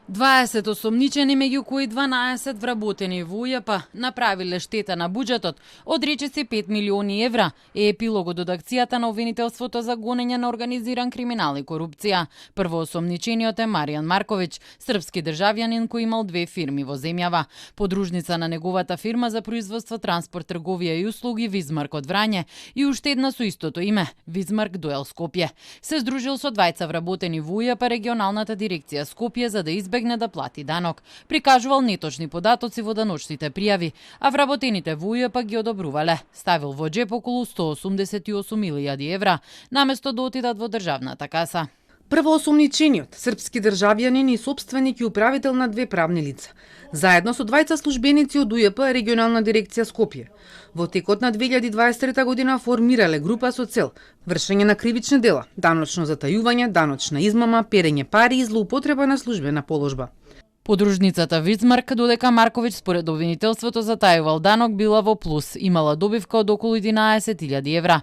20 осомничени, меѓу кои 12 вработени во УЈП, направиле штета на буџетот од речиси 5 милиони евра, е епилогот од акцијата на обвинителството за гонење на организиран криминал и корупција. Првоосомничениот е Маријан Марковиќ, српски државјанин кој имал 2 фирми во земјава. Подружница на неговата фирма за производство, транспорт, трговија и услуги Визмарк од Врање и уште една со истото име, Визмарк Дуел Скопје. Се здружил со двајца вработени во УЈП регионалната дирекција Скопје за да избегне да плати данок. Прикажувал неточни податоци во даночните пријави, а вработените во УЈП ги одобрувале. Ставил во джеп околу 188.000 евра, наместо да отидат во државната каса. Првоосомничениот, српски државјанин и сопственик и управител на 2 правни лица, заедно со двајца службеници од УЈП регионална дирекција Скопје, во текот на 2023 година формирале група со цел вршење на кривични дела, даночно затајување, даночна измама, перење пари и злоупотреба на службена положба. Подружницата Визмарк, додека Марковиќ според обвинителството затајувал данок, била во плюс, имала добивка од околу 11.000 евра.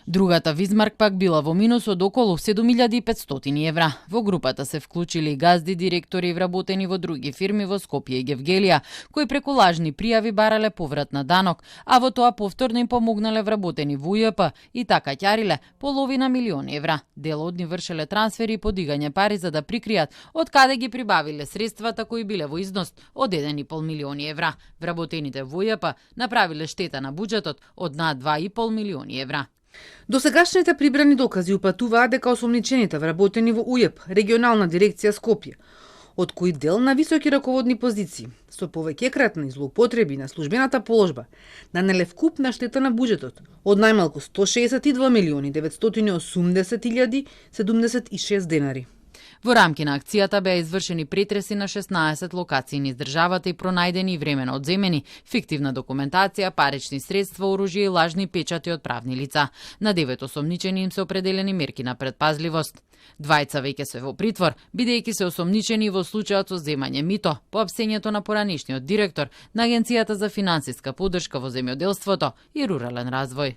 Другата Визмарк пак била во минус од околу 7.500 евра. Во групата се вклучили газди, директори и вработени во други фирми во Скопје и Гевгелија, кои преку лажни пријави барале поврат на данок, а во тоа повторно им помогнале вработени во УЈП и така ќариле половина милион евра. Дел од нив вршеле трансфери и подигање пари за да прикријат од каде ги прибавиле средствата кои биле во износ од 1,5 милиони евра. Вработените во УЈП направиле штета на буџетот од над 2,5 милиони евра. Досегашните прибрани докази упатуваат дека осомничените вработени во УЈП, регионална дирекција Скопје, од кои дел на високи раководни позиции, со повеќекратни злоупотреби на службената положба, нанеле вкупна штета на буџетот од најмалку 162.980.076 денари. Во рамки на акцијата беа извршени претреси на 16 локации низ државата и пронајдени времено одземени, фиктивна документација, парични средства, оружје и лажни печати од правни лица. На 9 осомничени им се определени мерки на предпазливост. Двајца веќе се во притвор, бидејќи се осомничени во случајот со земање мито по апсењето на поранешниот директор на Агенцијата за финансиска поддршка во земјоделството и рурален развој.